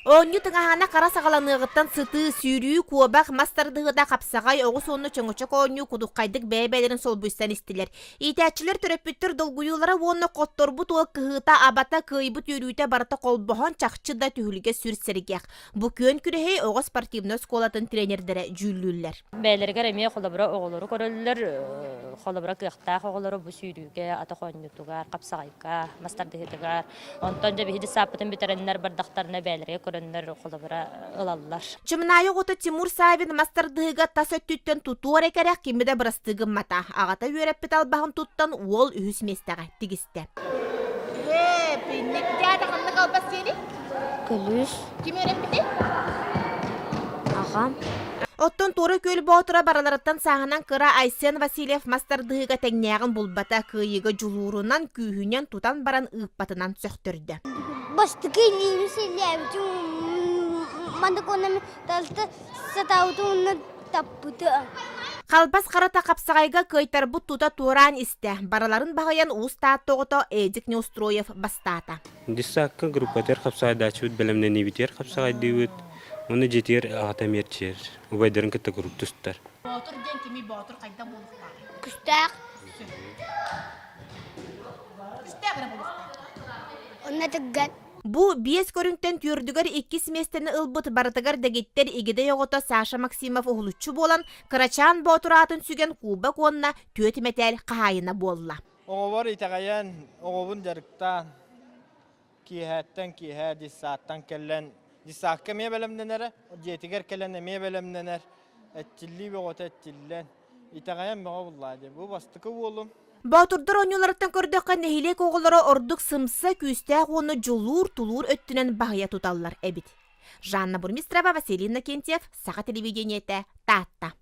Оонньуу тыҥаһаана хара саҕаланыаҕыттан сытыы, сүүрүү, куобах, мас тардыһыыта, хапсаҕай, оҕус уонна чөҥөчөк оонньуу кудуххайдык бэйэ-бэйэлэрин солбуйсан истилэр. Иитээччилэр төрөппүттэр долгуйуулара уонна хотторбут уол кыһыыта, абата, кыайбыт үөрүүтэ барыта холбоһон чахчы да түһүлгэ сүр сэргэх. Бу күөн күрэһи оҕо спортивнай оскуолатын тренердэрэ дьүүллүүллэр. Бэйэлэригэр эмиэ холобура оҕолору көрөллөр, холобура кыахтаах оҕолору бу сүүрүүгэ, атах оонньуутугар, хапсаҕайга, мас тардыһыытыгар Онтон дьэ биһиги сааппытын бүтэрэннэр бардахтарына бэйэлэригэр көрөннөр холобура ылаллар. Чымнаайы оҕото Тимур Савин мас тардыһыыга тас өттүттэн тутуо эрэ кэрэх кими да бырастыы гыммата. Аҕата үөрэппит албаһын туттан уол үһүс миэстэҕэ тигистэ. Дядя ханнык албас диэри? Күлүүс. Ким үөрэппитий? Аҕам. Оттон Туора Күөл Боотура барыларыттан сааһынан кыра Айсен Васильев мас тардыһыыга тэҥнээҕин булбата, кыайыыга дьулуурунан, күүһүнэн тутан баран ыыппатынан сөхтөрдө. Бастакы илиини силлээбитим маннык уонна талта сатаабытым уонна таппыта. Халбас харата хапсаҕайга кыайтарбыт тута туораан истэ. Барыларын баһыйан Уус Таатта оҕото Эдик Неустроев бастаата. Дьыссаакка группатыгар хапсаҕайдааччыбыт бэлэмнэниибитигэр хапсаҕайдыыбыт уонна дьиэтигэр аҕата эмиэ эрчийэр, убайдарын кытта куруук тустар. Боотур диэн кимий? Боотур хайдах буолуохтааҕый? Күстээх. Күстээх эрэ буолуохтаах. Онно түргэн. Бу биэс көрүҥтэн түөрдүгэр иккис миэстэни ылбыт барытыгар дэгиттэр Игидэй оҕото Саша Максимов уһулуччу буолан, Кырачаан Боотур аатын сүгэн кубок уонна түөрт мэтээл хаһаайына буолла. Оҕобор итэҕэйэн, оҕобун дьарыктаан, киэһээттэн киэһээ дьыссааттан кэлэн, дьыссаакка эмиэ бэлэмнэнэрэ, дьиэтигэр кэлэн эмиэ бэлэмнэнэр, эрчиллии бөҕөтө эрчиллэн, итэҕэйэн бөҕө буллаа диэн. Бу бастакы уолум. Боотурдар оонньууларыттан көрдөххө, нэһилиэк оҕолоро ордук сымса, күүстээх уонна дьулуур, тулуур өттүнэн баһыйа туталлар эбит. Жанна Бурмистрова, Василий Иннокентьев, Саха телевидениетэ, Таатта.